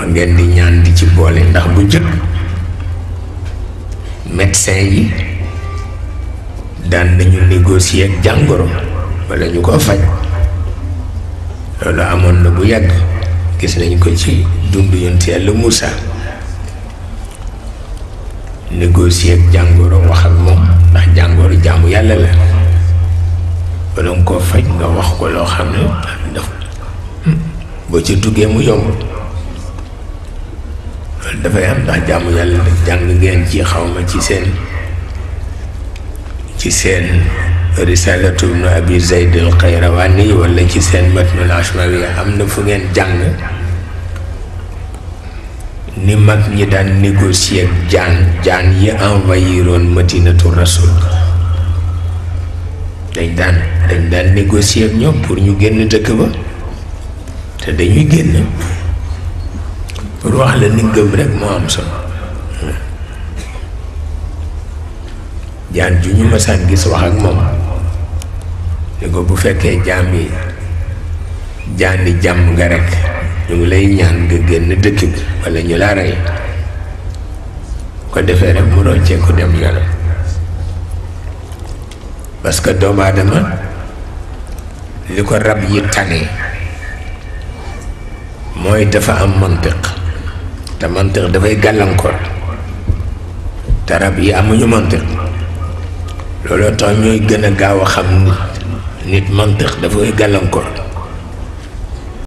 ngeen di ñaan di ci boole ndax bu jëkk médecin yi daan nañu négocier ak jàngoro wala ñu ko faj loolu amoon na bu yàgg gis nañ ko ci dund yonent Yàlla Moussa négocier ak jàngoro wax ak moom ndax jàngoro jaamu yàlla la wala nga koo faj nga wax ko loo xam ne daf boo ci duggee mu yomb loolu dafay am ndax jaamu yàlla la jàng ngeen ci xawma ci seen risalatu ibnu abi zayd al qayrawani wala ci seen matnul ashmawi am na fu ngeen jàng ni mag ñi daan négocier ak jaan yi envahiroon madinatu rasul dañ daan négocier ak ñoom pour ñu génn dëkk ba te dañuy génn pour wax la ni gëm rek moo am solo jaan ju ñu masaan gis wax ak moom ni ko bu fekkee jaani jàmm nga rek ñu ngi lay ñaan nga génn dëkk bi walla ñu laa rey ko defee rek mu roccee ku dem yoonam parce que doomu aadama li ko rab yi tane mooy dafa am mantiq te mantiq dafay gàllankoor te rab yi amuñu mantiq looloo tax ñooy gën a gaaw a xam nit mantiq dafay gàllankoor